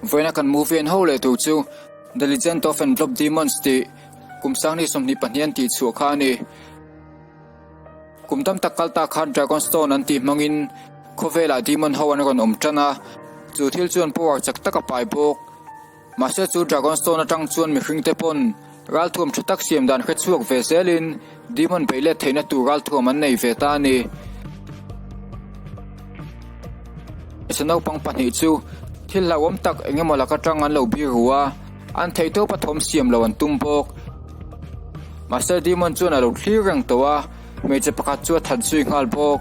Vawiina kan movie en ho leh tur chu The Legend of Envelope Demons tih kum sangni 22 an tih chhuah kha a ni. Kum tam tak kal ta khan Dragon Stone an tih hmangin khawvelah demon ho an rawn awm tan a, chu thil chuan power chak tak a pai bawk. Mahse chu Dragon Stone atang chuan mihring te pawn ralthuam tha tak siam dan hre chhuak ve zelin demon beih let theihna tur ralthuam an nei ve ta a ni. Hmeichhe naupang pahnih chu thil hlauhawm tak eng emaw lak atang an lo bir ru a, an theihtawp a thawm siam lo an tum bawk. Mahse demon chuan a lo thlir reng tawh a, hmeichhe pakhat chu a that zui nghal bawk.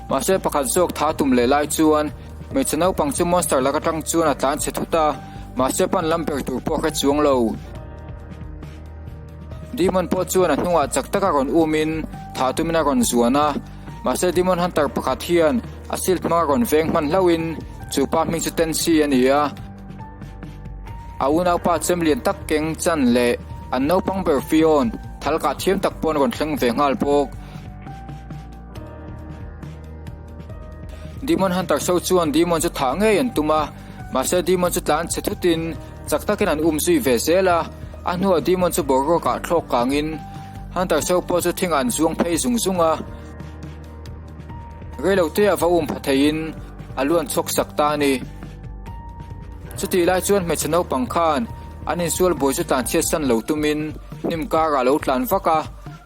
Mahse pakhat zawk tha tum leh lai chuan hmeichhe naupang chu monster lak atang chuan a tlan chhe thut a, mahse pan lam ber tur pawh a hre chuang lo. Demon pawh chuan a hnungah chak taka rawn umin thah tumin a rawn zuan a, mahse demon hunter pakhat hian a shield hmanga rawn veng hman hlauhin chu pa hming chu Tensi a ni a. A unaupa chem lian tak keng chan leh an naupang ber Fion thal kah thiam tak pawh an rawn thleng ve nghal bawk. Demon Hunters ho chuan Demon chu thah ngei an tum a, mahse Demon chu tlan chhe thutin chak takin an um zui ve zel a. A hnuah Demon chu boruakah thlawk kangin Hunters ho pawh chu thingah an zuang phei zung zung a. Reilote a va um pha theiin a luan chhawk sak ta a ni. Chutih lai chuan hmeichhe naupang khan an insual buai chu tlan chhiat san lo tumin hnim karah a lo tlan vak a,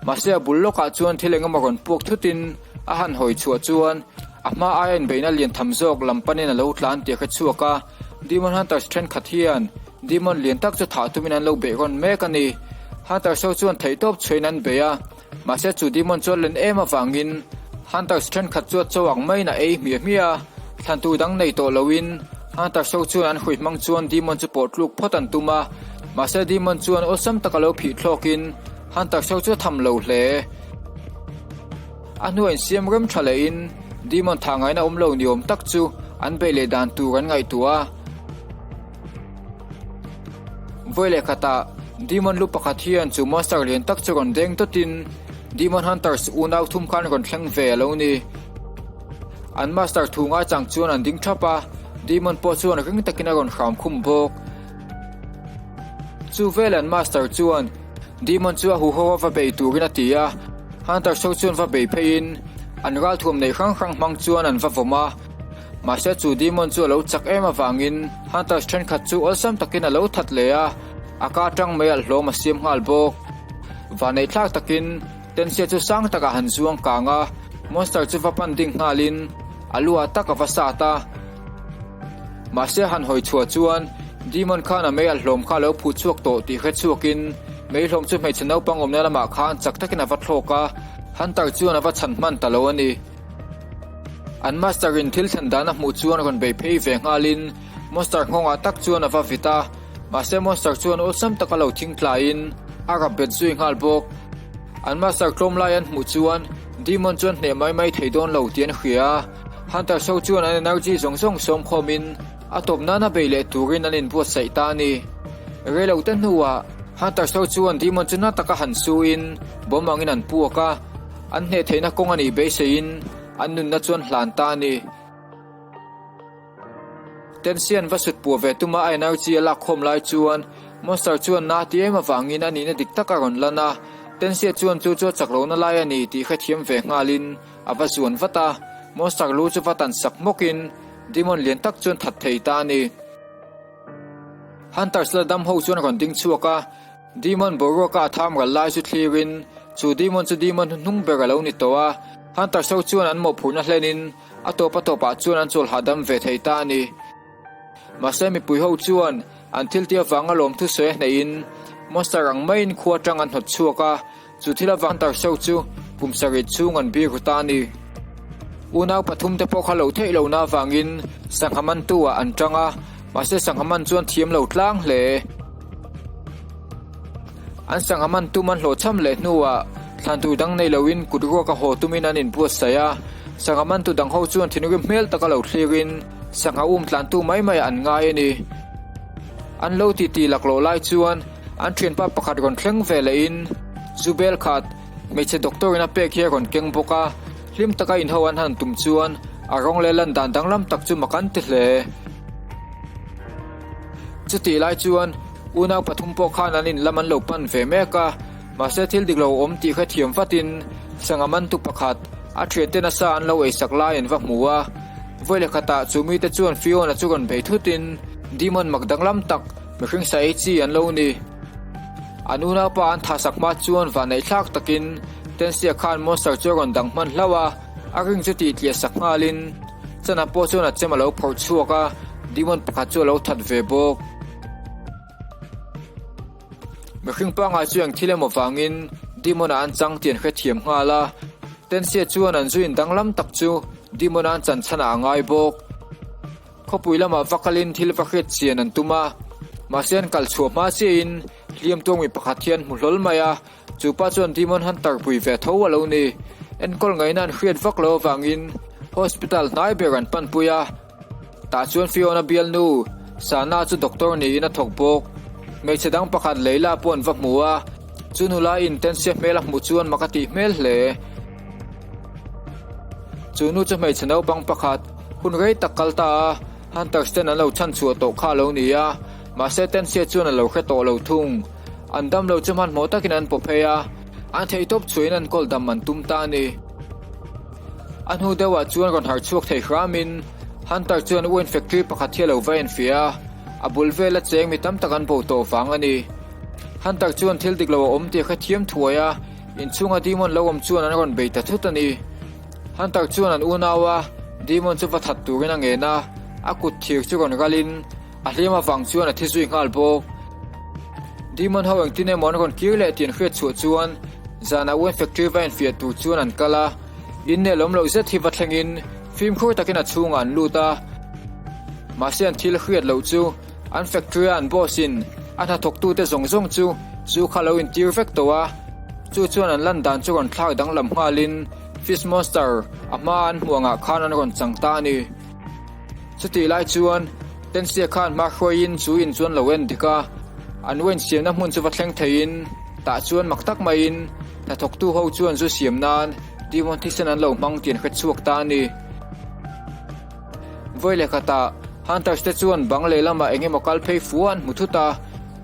mahse a bul lawkah chuan thil engemaw rawn puak thutin a han hawi chhuah chuan a hma aia inbeihna lian tham zawk lam panin a lo tlan tih a hre chhuak a. Demon Hunters thenkhat hian Demon lian tak chu thah tumin an lo beih rawn mek a ni. Hunters ho chuan theihtawp chhuahin an bei a. Mahse chu demon chuan len em avangin Hunters thenkhat chu a chaw ang maiin a ei hmiah hmiah a, thlantu dang nei tawh loin Hunters ho chuan an hrui hmang chuan demon chu pawh tluk phawt an tum a, mahse demon chuan awlsam taka lo phih thlawkin Hunters ho chu a tham lo hle. A hnuah insiam rem tha lehin demon thah ngaina awm lo ni awm tak chu an beih leh dan tur an ngaihtuah a. Vawi leh khatah Demon lu pakhat hian chu monster lian tak chu rawn deng dawtin Demon Hunters unau thum khan rawn thleng ve a lo ni. An master thu ngai chang chuan an ding thap a, Demon pawh chuan ring takin a rawn hram khum bawk. Chu vel an master chuan Demon chu a huho a va bei turin a ti a, Hunters ho chuan va bei pheiin an ralthuam nei hrang hrang hmang chuan an va vawm a. Mahse chu Demon chu a lo chak em avangin Hunters thenkhat chu awlsam takin a lo that leh a, a ka atang mai alh hlawm a siam nghal bawk. Vanneih thlak takin Tensia chu sang takah han zuang kang a, Monster chu va pan ding nghalin a lu ah tak a va sat a. Mahse han hawi chhuah chuan Demon khan a mei alh hlawm kha a lo phuh chhuak tawh tih hre chhuakin mei hlawm chu hmeichhe naupang awmna lamah khan chak takin a va thlawk a, Hunter chuan a va chhan hman ta lo a ni. An master in thil thlen dan a hmuh chuan rawn bei phei ve nghalin monster nghawngah tak chuan a va vit a, mahse monster chuan awlsam taka lo thing tlaiin a rap bet zui nghal bawk. An master tlawm lai an hmuh chuan demon chuan hneh mai mai thei dawn lo tih an hria a, hunters ho chuan an energy zawng zawng sawm khawmin a tawp nana bei leh turin an inbuatsaih ta a ni. Reilo te hnuah hunters ho chuan demon chu na taka han suin bomb angin an puak a, An hneh theihna kawng a nih beiseiin an nunna chuan hlan ta a ni. Tensian va sut puah ve tuma a energy a lak khawm lai chuan Monster chuan na ti em avangin a nihna dik tak a rawn lan a. Tensia chuan chu chu a chak lohna lai a ni tih hrethiam ve nghalin a va zuan vat a. Monster lu chu va tan sak hmawkin Demon lian tak chuan that thei ta a ni. Hunters la dam ho chuan rawn ding chhuak a. Demon boruaka a tham ral lai chu thlirin, chu demon chu demon hnuhnung ber a lo ni tawh a. Hunters ho chuan an mawhphurhna hlenin a tawp a tawpah chuan an chawl hahdam ve thei ta a ni. Mahse mipui ho chuan an thil tih avanga lawmthu sawi a hneihin monster ang maiin khua atang an hnawt chhuak a, Chu thil avang Tarso chu kum sarih chhung an bir ta a ni. Unau pathum te pawh kha lo theih lohna avangin sangha mantu ah an tang a, mahse sangha man chuan thiam lo tlang hle. An sangha man tum an hlawhchham leh hnuah thlan tur dang nei loin kut ruak a haw tumin an inbuatsaih a, sangha mantu dang ho chuan thinrim hmel taka lo thlirin sangha um tlantu mai mai ah an ngai a ni. An lo titi laklawh lai chuan An thianpa pakhat rawn thleng ve lehin zu bel khat hmeichhe doctor in a pek hi a rawn keng bawk a, hlim taka inho an han tum chuan a rawng leh lan dan danglam tak chu mak an ti hle. Chutih lai chuan unau pathum pawh khan an in lam an lo pan ve mek a, mahse thil dik lo awm tih hrethiam vatin sangha mantu pakhat a thiante nasa an lo eisak lai an va hmu a. Vawi leh khatah chu mite chuan Fiona chu rawn bei thutin Demon mak danglam tak mihring sa ei chi an lo ni. An unaupa an thahsak hma chuan vanneihthlak takin Tensia khan monster chu a rawn dang hman hlauh a, a ring chu tih tliah sak nghalin Chana pawh chuan a chem a lo phawrh chhuak a, demon pakhat chu a lo that ve bawk. Mihring pangngai chu eng thil emaw vangin demon ah an chang tih an hrethiam nghal a, Tensia chuan an zuin danglam tak chu demon a an chan chhanah a ngai bawk. Khawpui lamah va kalin thil va hriat chian an tum a, mahse an kal chhuah hma chiahin hliam tuang mi pakhat hi an hmu hlawl mai a, chu pa chuan Demon Hunter pui ve tho a lo ni. Enkawl ngaihna an hriat vak lo avangin hospital hnai ber an panpui a, tah chuan Fiona bialnu Sana chu doctor niin a thawk bawk. Hmeichhe dang pakhat Leila pawh an va hmu a, chu nula intensia hmel a hmuh chuan mak a tih hmel hle. Chu nu chu hmeichhe naupang pakhat hun rei tak kal ta a, Hunters ten an lo chhan chhuah tawh kha a lo ni a, mahse Tensia chuan a lo hre tawh lo thung. An dam lo chu hmanhmawh takin an paw phei a, an theihtawp chhuahin an kawl dam an tum ta a ni. A hnu deuhah chuan rawn harh chhuak thei hramin Hunter chuan wine factory pakhat hi a lo va enfiah a, a bul vela cheng mi tam tak an bo tawh vang a ni. Hunter chuan thil dik lo a awm tih a hrethiam thuai a, Inchhunga Demon lo awm chuan an rawn bei ta thut a ni. Hunter chuan an unau a, Demon chu va that turin a ngen a, a kut thir chu rawn ralin a hliam avang chuan a thi zui nghal bawk. Demon ho engtin emaw an rawn kir leh tih an hriat chhuah chuan zanah wine factory va infiah tur chuan an kal a, innel awm loh zet hi va thlengin fimkhur takin a chhungah an lut a. Mahse an thil hriat loh chu An factory a an boss in a hnathawktute zawng zawng chu zu kha lo intir vek tawh a, chu chuan an lan dan chu rawn thlak danglam nghalin Fish Monster a hma an hmuh angah khan an rawn chang ta a ni. Chutih lai chuan Tensia khan hma hruaiin chu in chuan lo en dik a, an wine siamna hmun chu va thleng theiin tah chuan mak tak maiin hnathawktu ho chuan zu siam nan Demon thisen an lo hmang tih an hre chhuak ta a ni. Vawi leh khatah Hunters te chuan bang lehlamah eng emaw kal phei fu an hmu thut a,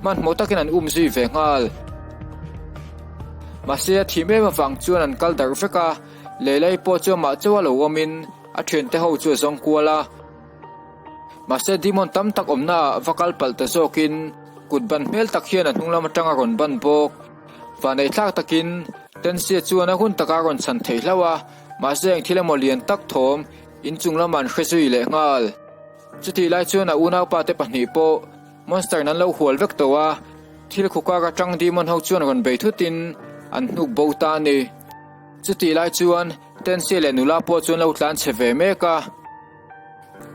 hmanhmawh takin an um zui ve nghal. Mahse a thim em avang chuan an kal darh vek a, Leilai pawh chu amah chauh a lo awmin a thiante ho chu a zawng kual a. Mahse Demon tam tak awmna ah va kal palh ta zawkin kut ban hmel tak hian a hnung lam atang a rawn ban bawk. Vaneihthlak takin Tensia chuan a hun taka a rawn chhan thei hlauh a, mahse eng thil emaw lian tak thawm Inchung lamah an hre zui leh nghal. Chutih lai chuan a unaupa te pahnih pawh monster in an lo hual vek tawh a, thil khukar atang demon ho chuan rawn bei thutin an hnuk bo ta a ni. Chutih lai chuan Tensia leh nula pawh chuan lo tlan chhe ve mek a.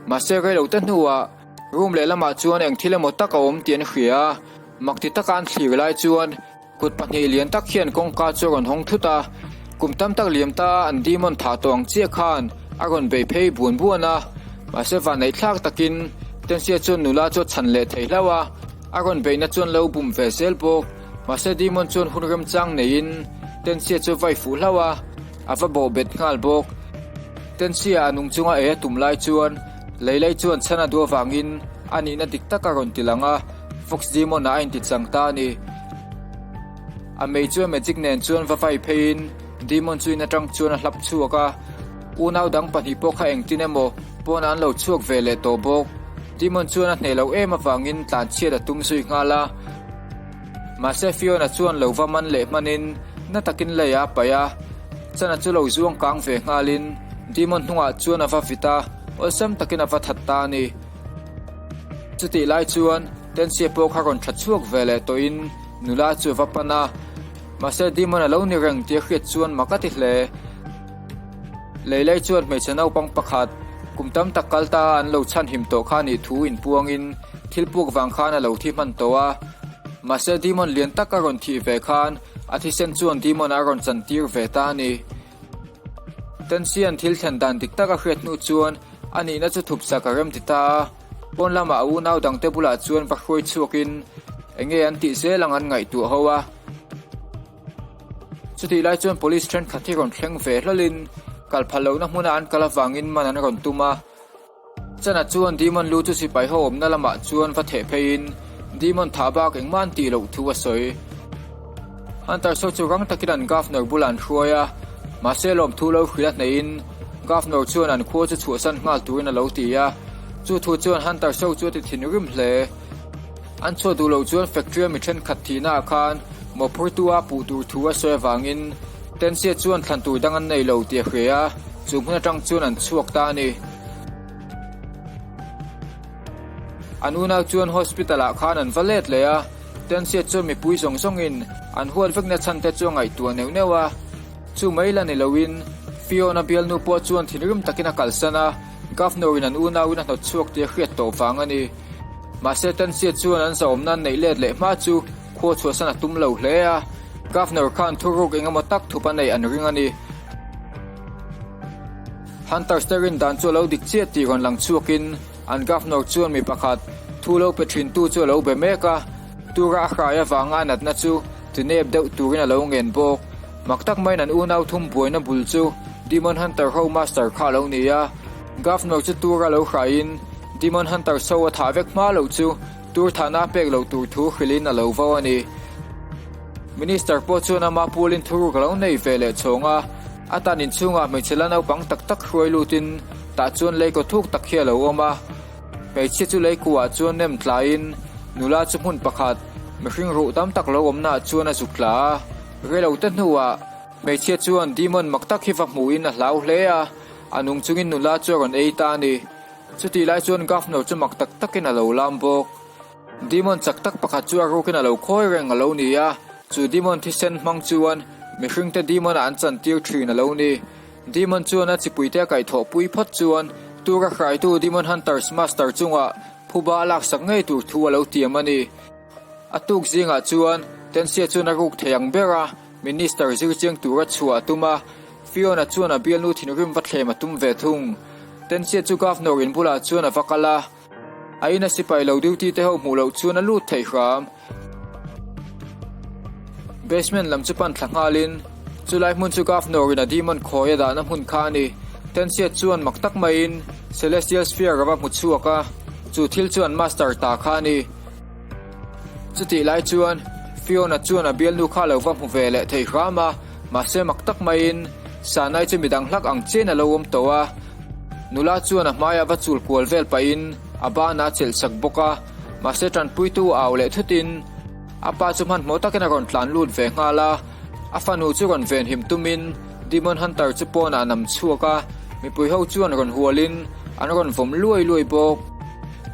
Mahse reilote hnuah room lehlamah chuan eng thil emaw tak a awm tih an hria a, makti taka an thlir lai chuan Kut pahnih lian tak hian kawngka chu a rawn hawng thut a, kum tam tak liam ta an demon thah tawh ang chiah khan a rawn bei phei buan buan a, mahse vanneih thlak takin Tensia chuan nula chu a chhan leh thei hlauh a, a rawn beihna chuan lo bum ve zel bawk, mahse demon chuan hun remchang neiin Tensia chu vai fuh hlauh a, a va bawh bet nghal bawk. Tensia a nung chunga ei a tum lai chuan Leilei chuan chhan a duh avangin a nihna dik tak a rawn ti lang a. Fox Demon ah a inti chang ta a ni. A mei chu a magic nen chuan va vai pheiin Demon chu in atang chuan a hlap chhuak a, unau dang pahnih pawh kha engtin emaw pawnah an lo chhuak ve leh tawh bawk. Demon chuan a hneh loh em avangin tlan chhiat a tum zui nghal a. Mahse Fiona chuan lo va man leh hmanin na takin leiah a paih a, Chana chu lo zuang kang ve nghalin Demon hnungah chuan a va vit a, awlsam takin a va that ta a ni. Chutih lai chuan Tensia pawh kha rawn tha chhuak ve leh tawhin nula chu a va pan a, mahse Demon a lo ni reng tih a hriat chuan mak a ti hle. Leilei chuan hmeichhe naupang pakhat kum tam tak kal ta an lo chhanhim tawh kha nih thu inpuangin thil puk vang khan a lo thi hman tawh a, mahse Demon lian tak a rawn thih ve khan a thisen chuan Demon a rawn chantir ve ta a ni. Tensian thil thlen dan dik tak a hriat hnu chuan a nihna chu thup sak a rem ti ta a, pawn lamah a unau dangte bulah chuan va hruai chhuakin eng nge an tih zel ang an ngaihtuah ho a. Chutih lai chuan police thenkhat hi rawn thleng ve hlawlin kal phal lohna hmuna an kal avangin man an rawn tum a. Chana chuan Demon lu chu sipai ho awmna lamah chuan va theh pheiin. Demon thah bak engmah an tih loh thu a sawi. Hunters ho chu rang takin an Governor bulah an hruai a, mahse lawmthu lo hrilh a hneihin Governor chuan an khua chu chhuahsan nghal turin a lo ti a, chu thu chuan Hunters ho chu a ti thinrim hle. An chhuah duh loh chuan factory a mi thenkhat thihna ah khan mawhphurtu a puh tur thu a sawi avangin Tensia chuan thlan tur dang an nei lo tih a hria a, chu hmun atang chuan an chhuak ta a ni. An unau chuan hospital ah khan an va let leh a, Tensia chuan mipui zawng zawngin an huat vekna chhan te chu a ngaihtuah neuh neuh a. Chu mai la ni loin Fiona bialnu pawh chuan thinrim takin a kalsan a, Governor in an unauin a hnawt chhuak tih a hriat tawh vang a ni. Mahse Tensia chuan an zahawmna an neih let leh hma chu khua chhuahsan a tum lo hle a, Governor khan thuruk eng emaw tak thup a neih an ring a ni. Hunters te rin dan chu a lo dik chiah tih rawn lang chhuakin an Governor chuan mi pakhat thu lo pe thintu chu a lo be mek a, tura a hrai avanga a natna chu tinep deuh turin a lo ngen bawk. Mak tak maiin an unau thum buaina bul chu Demon Hunter ho master kha a lo ni a, Governor chu tura lo hraiin Demon Hunter so a thah vek hma loh chu tur thahna a pek loh tur thu hrilhin a lo vo a ni. Minister pawh chuan ama pulin thuruk a lo nei ve leh chhawng a, a tan inchhungah hmeichhe la naupang tak tak hruai lutin tah chuan lei kaw thuk tak hi a lo awm a. Hmeichhia chu lei kuah chuan nem tlaiin nula chu hmun pakhat mihring ruh tam tak lo awmnaah chuan a zuk tla a. Reilote hnuah hmeichhia chuan demon mak tak hi va hmuhin a hlau hle a, a nung chungin nula chu a rawn ei ta a ni. Chutih lai chuan Governor chu mak tak takin a lo lam bawk. Demon chak tak pakhat chu a rukin a lo khawi reng a lo ni a, chu demon thisen hmang chuan mihringte demon ah an chantir thin a lo ni. Demon chuan a chipuite a kaihthawhpui phawt chuan tura hraitu Demon Hunters Master chungah phuba a laksak ngei tur thu a lo tiam a ni. A tuk zingah chuan Tensia chuan a ruk thei ang ber a, Minister zirchiang tura chhuah a tum a, Fiona chuan a bialnu thinrim va thlem a tum ve thung. Tensia chu Governor in bulah chuan a va kal a, a ina sipai lo duty te ho hmuh loh chuan a lut thei hram. Basement lam chu pan thla nghalin chulai hmun chu Governor in a demon khawi a dahna hmun kha a ni. Tensia chuan mak tak maiin Celestial Sphere a va hmu chhuak a, chu thil chu an master ta kha a ni. Chutih lai chuan Fiona chuan a bialnu kha lo va hmu ve leh thei hram a, mahse mak tak maiin Sanai chu midang hlak ang chian a lo awm tawh a. Nula chuan a hmaiah va chul kual vel pahin a banah a chelh sak bawk a, mahse tanpuitu au leh thutin a pa chu hmanhmawh takin a rawn tlan lut ve nghal a. A fanu chu rawn venhim tumin Demon Hunter chu pawnah a nam chhuak a, mipui ho chuan rawn hualin an rawn vawm luai luai bawk.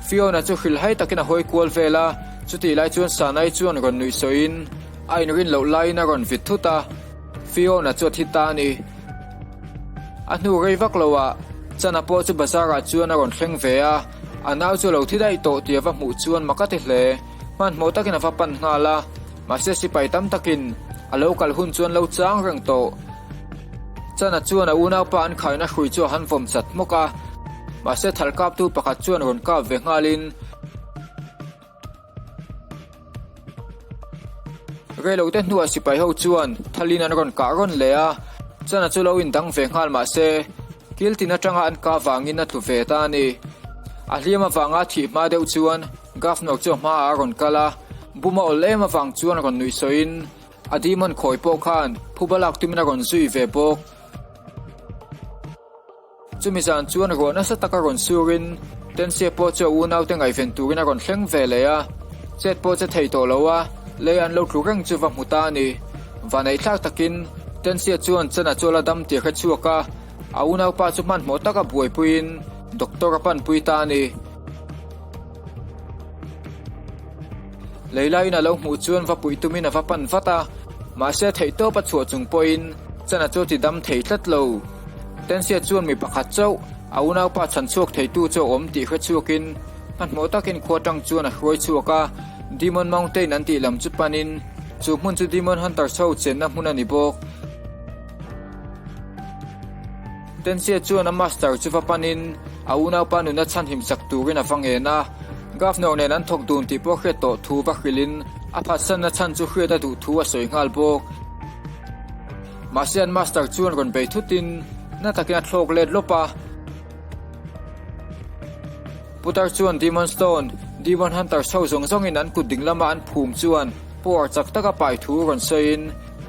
Fiona chu hrilhhai takin a hawi kual vel a, chutih lai chuan Sanai chuan rawn nuih sawiin a inrin loh laiin a rawn vit thut a, Fiona chu a thi ta a ni. A hnu rei vak loah Chana pawh chu bazar ah chuan a rawn thleng ve a, a nau chu a lo thi daih tawh tih a va hmuh chuan mak a ti hle. Hmanhmawh takin a va pan nghal a, mahse sipai tam takin a lo kal hun chuan lo chang reng tawh. Chana chuan a unaupa an khaina hrui chu a han vawm chat hmawk a, mahse thal kaptu pakhat chuan rawn kap ve nghalin Reilote hnuah sipai ho chuan thalin an rawn kah rawn leh a, Chana chu lo indang ve nghal mahse kil tin atanga an kah vangin a tlu ve ta a ni. A hliam avanga thih hma deuh chuan Governor chu a hmaah a rawn kal a, bum a awl em avang chuan rawn nuih sawiin a demon khawi pawh khan phuba lak tumin a rawn zui ve bawk. Chumi zan chuan ruah nasa taka rawn surin Tensia pawh chu a unaute ngaihven turin a rawn thleng ve leh a, chet pawh che thei tawh lo a, lei an lo tlu reng chu va hmu ta a ni. Vaneihthlak takin Tensia chuan Chana chu a la dam tih a hre chhuak a, a unaupa chu hmanhmawh taka buaipuiin doctor a panpui ta a ni. Leilaiin a lo hmuh chuan va puih tumin a va pan vat a, mahse theihtawp a chhuah chung pawhin Chana chu a ti dam thei tlat lo. Tensia chuan mi pakhat chauh a unaupa chhan chhuak theitu chu a awm tih hre chhuakin hmanhmawh takin khua tang chuan a hruai chhuak a, Demon Mountain an tih lam chu panin chu hmun chu Demon Hunters ho chenna hmun a ni bawk. Tensia chuan a master chu va panin a unaupa nuna chhanhim sak turin a va ngen a, Governor nen an thawk dun tih pawh hriat tawh thu va hrilhin a phatsanna chhan chu hriat a duh thu a sawi nghal bawk. Mahse an master chuan rawn bei thutin na takin a thlawk let lawp a. Putar chuan Demon Stone. Demon Hunters ho zawng zawngin an kut ding lama an phum chuan power chak taka pai thu rawn sawiin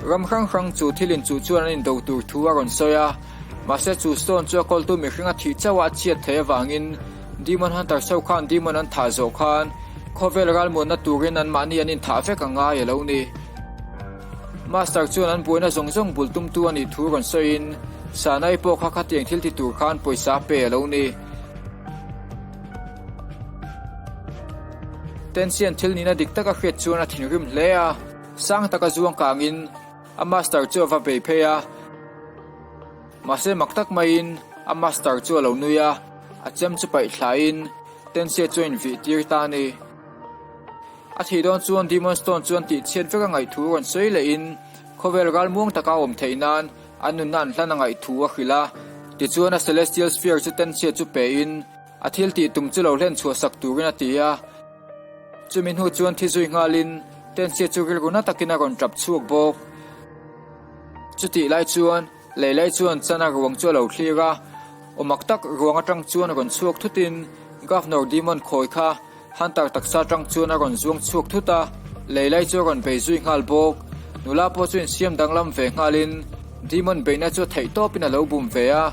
ram hrang hrang chu thil inchuh chuan an indo tur thu a rawn sawi a. Mahse chu stone chu a kawltu mihring a thih chauh a a chhiat theih avangin Demon Hunters ho khan Demon an thah zawh khan khawvel ralmuanna turin anmahni an inthah vek a ngai a lo ni. Master chuan an buaina zawng zawng bul tumtu a nih thu rawn sawiin Sanai pawh kha khatiang thil ti tur khan pawisa a pe a lo ni. Tensian thil nihna dik taka hriat chuan a thinrim hle a, sang taka zuang kangin a master chu a va bei phei a. Mahse mak tak maiin a master chu a lo nui a, a chem chu paih thlain Tensia chu a invih tir ta a ni. A thih dawn chuan Demon Stone chuan tihchhiat vek a ngaih thu rawn sawi lehin khawvel ral muang taka a awm theih nan an nunna an hlan a ngaih thu a hrilh a. Tichuan a Celestial Sphere chu Tensia chu pein a thil tih tum chu lo hlen chhuah sak turin a ti a. Chumi hnu chuan thi zui nghalin Tensia chu rilru na takin a rawn tap chhuak bawk. Chutih lai chuan Leilai chuan chana ruang chu a lo thlir a, awmak tak ruang atang chuan a rawn chhuak thutin Governor Demon khawi kha Hunter taksa atang chuan a rawn zuang chhuak thut a, Leilai chu a rawn bei zui nghal bawk. Nula pawh chu insiam danglam ve nghalin Demon beihna chu a theih tawpin a lo bum ve a,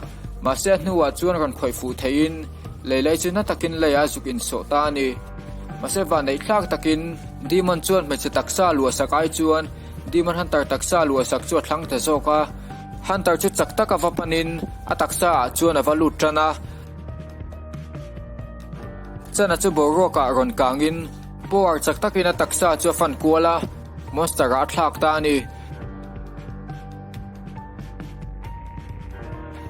mahse a hnuah chuan rawn khawih fuh theihin Leilai chu na takin leiah a zuk insawh ta a ni. Mahse vanneih thlak takin Demon chuan hmeichhe taksa luahsak ai chuan Demon Hunter taksa luahsak chu a thlang ta zawk a, Hunter chu chak taka va panin a taksa ah chuan a va lut tan a. Chana chu boruakah rawn kangin power chak takin a taksa chu a fan kual a, monster ah a thlak ta a ni.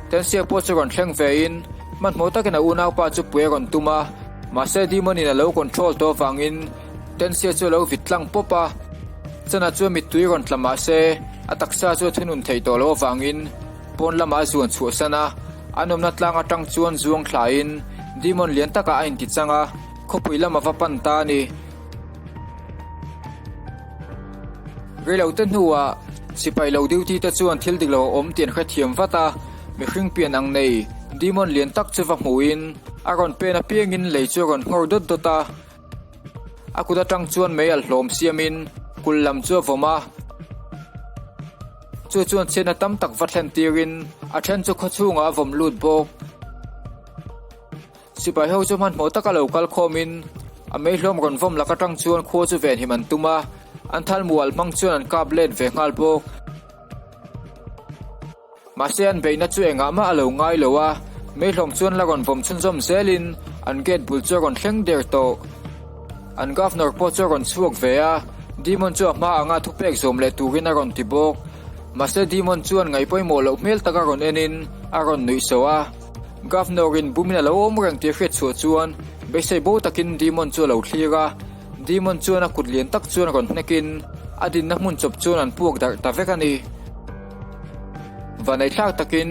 Tensia pawh chu rawn thleng vein hmanhmawh takin a unaupa chu pui a rawn tum a, mahse Demon in a lo control tawh avangin Tensia chu a lo vit tlang pawp a, Chana chu a mittui rawn tla mah se a taksa chu a thunun theih tawh loh avangin pawn lamah a zuan chhuahsan a, an awmna tlang atang chuan zuang thlaiin Demon lian takah a inti chang a, khawpui lam a va pan ta a ni. Reilote hnuah sipai lo duty te chuan thil dik lo a awm tih an hrethiam vat a, mihring pian ang nei Demon lian tak chu va hmuhin a rawn pen apiangin lei chu a rawn nghawr dawt dawt a. A kut atang chuan mei alh hlawm siamin kulh lam chu a vawm a, chu chuan chhiatna tam tak va thlen tirin a then chu khaw chhungah a vawm lut bawk. Sipai ho chu hmanhmawh taka lo kal khawmin a mei hlawm rawn vawm lak atang chuan khua chu venhim an tum a, an thal mual hmang chuan an kap let ve nghal bawk. Mahse an beihna chu engah mah a lo ngai lo a, meihlawm chuan la rawn vawm chhunzawm zelin an gate bul chu a rawn thleng der tawh. An Governor pawh chu a rawn chhuak ve a, Demon chu a hma anga thupek zawm leh turin a rawn ti bawk. Mahse Demon chuan ngaih pawimawh loh hmel taka rawn enin a rawn nuih so a. Governor in bumin a lo awm reng tih a hriat chhuah chuan beisei bo takin Demon chu a lo thlir a, Demon chuan a kut lian tak chuan rawn hnekin a dinna hmun chawp chuan an puak darh ta vek a ni. Vaneihthlak takin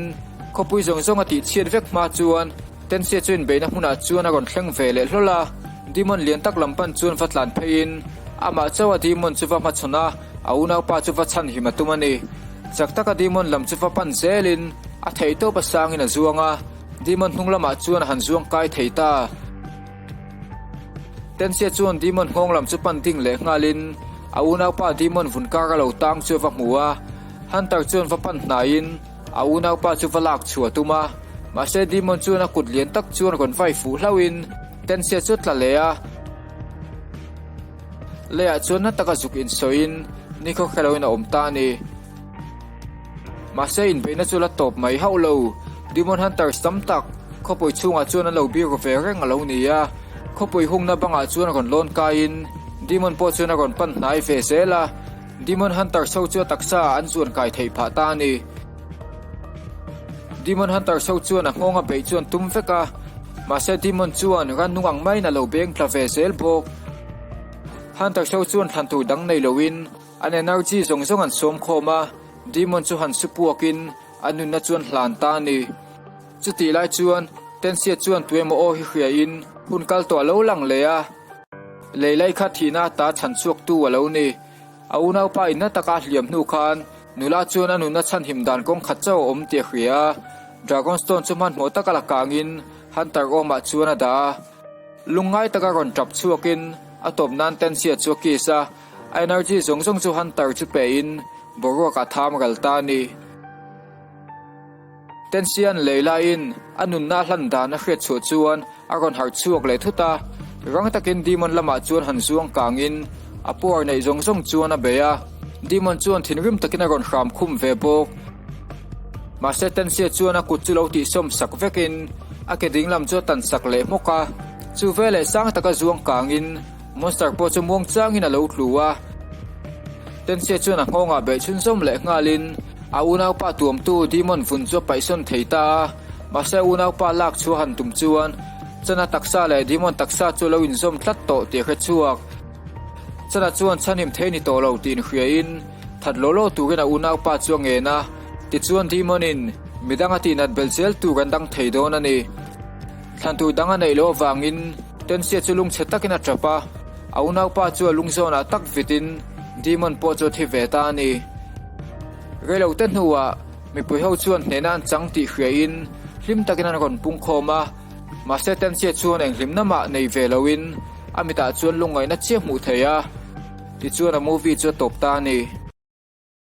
khawpui zawng zawng a tih chhiat vek hma chuan Tensia chu inbeihna hmunah chuan a rawn thleng ve leh hlawl a, Demon lian tak lam pan chuan va tlan pheiin amah chauha Demon chu va hmachhawn a, a unaupa chu va chhanhim a tum a ni. Chak taka Demon lam chu va pan zelin a theihtawp a sangin a zuang a, Demon hnung lamah chuan a han zuang kai thei ta. Tensia chuan Demon nghawng lam chu pan ding leh nghalin a unaupa Demon vun kar a lo tang chu a va hmu a. Hunter chuan va pan hnaiin a unaupa chu va lak chhuah a tum a, mahse Demon chuan a kut lian tak chuan rawn vai fuh hlauhin Tensia chu a tla leh a. Leiah chuan na taka zuk insawiin nikhaw hreloin a awm ta a ni. Mahse inbeihna chu la tawp mai hauh lo, Demon Hunters tam tak khawpui chhungah chuan an lo biru ve reng a lo ni a, khawpui hungna bangah chuan a rawn lawn kaiin Demon pawh chuan a rawn pan hnai ve zel a, Demon Hunters ho chu a taksa ah an zuan kai theih phah ta a ni. Demon Hunters ho chuan a nghawng a beih chu an tum vek a, mahse Demon chuan rannung ang maiin a lo beng tla ve zel bawk. Hunters ho chuan thlan tur dang nei loin An energy zawng zawng an sawm khawm a, Demon chu han su puakin a nunna chu an hlan ta a ni. Chutih lai chuan Tensia chuan tuemaw aw hi hriain hun kal tawh a lo lang leh a, Leilai kha thihna ata chhan chhuaktu a lo ni. A unaupa inna taka a hliam hnu khan nula chuan a nunna chhanhim dan kawng khat chauh a awm tih a hria a, Dragonstone chu hmanhmawh taka la kangin Hunter awmah chuan a dah a. Lungngai taka rawn tap chhuakin a tawp nan Tensia chu a kiss a, a energy zawng zawng chu Hunter chu pein boruak ah tham ral ta a ni. Tensian lei laiin a nunna a hlan dan a hriat chhuah chuan a rawn harh chhuak leh thut a, rang takin Demon lamah chuan han zuang kangin a power neih zawng zawng chuan a bei a, Demon chuan thinrim takin a rawn hram khum ve bawk. Mahse Tensia chuan a kut chu lo tihsawm sak vekin a ke dinglam chu a tan sak leh hmawk a, chu veleh sang taka zuang kangin Monster pawh chu muang changin a lo tlu a, Tensia chuan a nghawngah beih chhunzawm leh nghalin a unaupa tuamtu Demon vun chu a paihsawn thei ta a, mahse a unaupa lak chu a han tum chuan Chana taksa leh Demon taksa chu a lo inzawm tlat tawh tih a hre chhuak. Chana chuan chhanhim thei ni tawh lo tih inhriain that law law turin a unaupa chu a ngen a, tichuan Demon-in midang a tihnat belh zel tur an dang thei dawn a ni. Thlan tur dang a neih loh avangin Tensia chu lungchhe takin a tap a, a unaupa chu a lungzawnah tak vitin Demon pawh chu a thi ve ta a ni. Reilote hnuah mipui ho chuan hnehna an chang tih hriain hlim takin an rawn pungkhawm a, mahse Tensia chuan eng hlimna mah nei ve loin a mitah chuan lungngaihna chiah hmuh theih a, tichuan a movie chu a tawp ta a ni.